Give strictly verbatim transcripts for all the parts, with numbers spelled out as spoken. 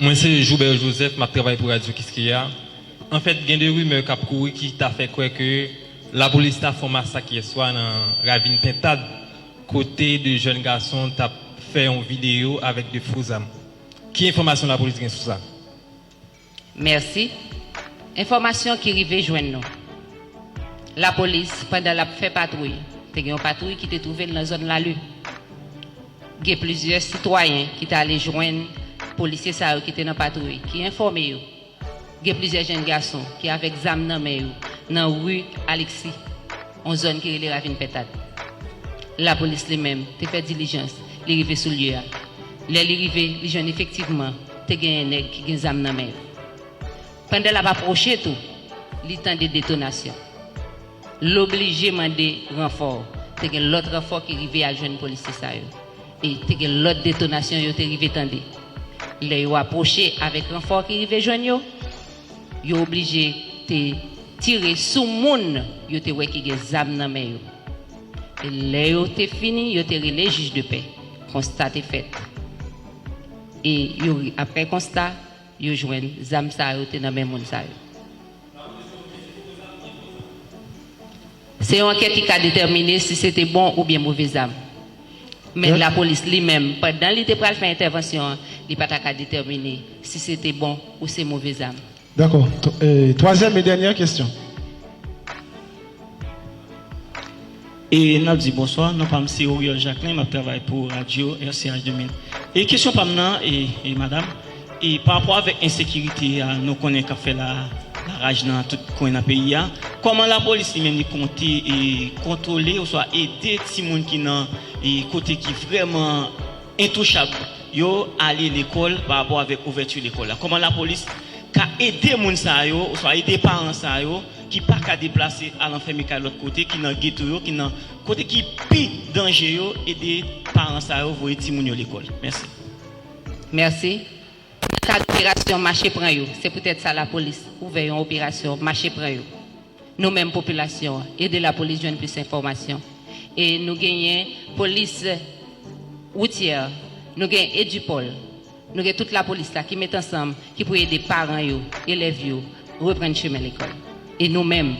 Mwen se Joubert Joseph, m ap travay pou Radyo Kiskeya. Anfèt, gen de rimè k ap kouri ki ta fè kwè ke lapolis ta fè yon masak yèswa nan Ravin Pentad, kote de jèn gason t ap fè yon videyo avèk de fo zam. Ki enfòmasyon lapolis gen sou sa? Mèsi. Enfòmasyon ki rive jwenn nou. Lapolis, pandan l ap fè patwouy, te gen yon patwouy ki te twouve l nan zòn Lali. Gen plizyè sitwayen ki t ale jwenn polisye sa yo ki te nan patwouy, ki enfòme yo. Gen plizyè jèn gason ki avèk zam nan men yo nan ri Alexis, yon zòn ki rele Ravin Pentad. Lapolis li menm te fè dilijans, li rive sou lye a. Lè li rive, li jwenn efektivman te genyen nèg ki gen zam nan men yo. Pandan l ap apwoche tou, li tande detonasyon. L oblije mande ranfò. Te gen lòt ranfò ki rive al jwenn polisye sa yo. E te gen lòt detonasyon yo te rive tande. Lè yo apwoche avèk ranfò ki rive jwenn yo, yo oblije te tire sou moun yo te wè ki gen zam nan men yo. E lè yo te fini, yo te rele jij de pè. Konsta te fèt. E yo, apre konsta, yo jwenn zam sa yo te nan men moun sa yo. Se yon ankèt ki ka detèmine si se te bon oubyen move zam. Men lapolis li menm, pandan li te pral fè entèvansyon an, li pa ta ka detèmine si se te bon ou se move zam. Dakò. Twazyèm e dènyè kesyon. E n ap di bonswa, non pa m se Oriol Jacquelin, m ap travay pou radyo R C H de mil. E kesyon pa m nan, e, e madanm, e pa rapò avèk ensekirite a nou konnen k ap fè la, laraj nan tout kwen nan peyi a, kòman lapolis li menm li konte e kontwole oswa ede timoun ki nan e kote ki vrèman entouchab yo ale lekòl pa rapò avèk ouvèti lekòl la? Kòman lapolis ka ede moun sa yo, oswa ede paran sa yo ki pa ka deplase al anfème kay lòt kote, ki nan geto yo, ki nan kote ki pi danje yo, ede paran sa yo voye timoun yo lekòl? Mèsi. Mèsi. Nan kad operasyon mache pran yo, se poutèt sa lapolis ouvè yon operasyon mache pran yo. Nou menm popilasyon an, ede lapolis jwenn plis enfòmasyon. E nou genyen polis woutyè, nou gen Edupol, nou gen tout lapolis la ki met ansanm, ki pou ede paran yo, elèv yo, reprann chemen lekòl. E nou menm,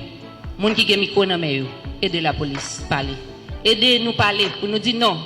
moun ki gen mikwo nan men yo, ede lapolis pale. Ede nou pale pou nou di non,